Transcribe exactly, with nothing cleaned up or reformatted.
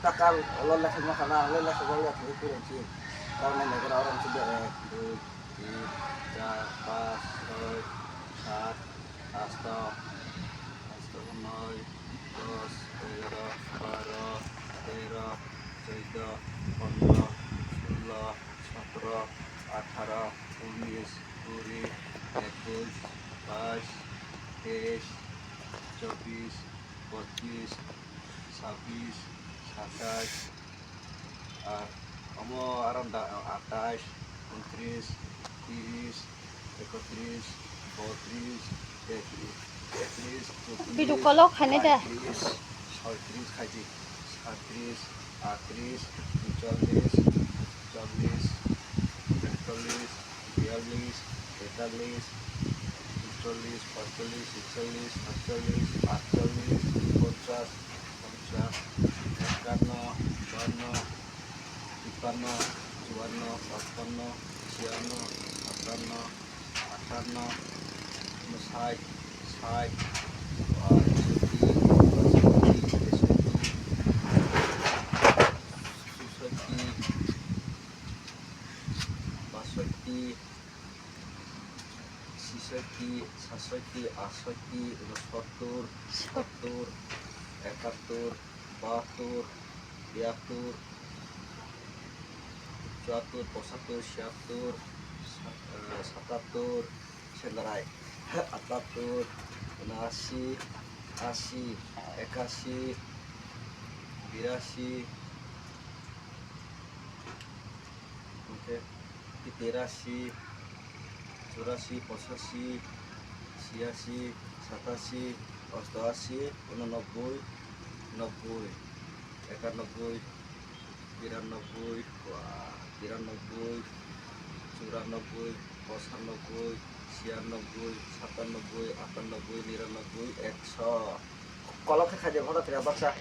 Takal lo lekha ma khana, lo lekha ma lekha ma kurang si. Tar nai nai kara orang si bere, dui, tin, char, pas, soi, sat, asto, asto, noi, dos, egaro, baro, tero, choido, pondro, sulo, sotro, atharo, unis, kuri, ekush, bais, teis, chobis, pochis, sabis, satais, ar omo aram da atais, untris, tiris, ekotris, botris, tetris, ekris, chotris, Video call o khainai da. Paitris, soitris khaidi, satris, atris, uncholish, chollish, ekcholish, biyallish, tetallish, chutchollish, ponchollish, chitchollish, satchollish, atchollish, ponchas, ponchas, ekanno, baanno, tippanno, chuanno, pachpanno, chiyanno, satanno, atanno, unosait, sait, tesotti, basotti, tesotti, susotti, basotti, sisotti, sasotti, asotti, unosottur, sottur, ekattur, baattur, tiyattur, chuattur, pochattur, siyattur, sa-, eh, satattur, sendarai, atattur, unasi, asi, ekasi, birasi, oke, tirasi, churasi, pochasi, siyasi, satasi, ostoasi, unonobboi, nobboi, ekanobboi, biranobboi, ba, biranobboi, churanobboi, pochanobboi, siyanobboi, satanobboi, atanobboi, niranobboi, ekso. Kolok khe khaidi bhoro tira baksa.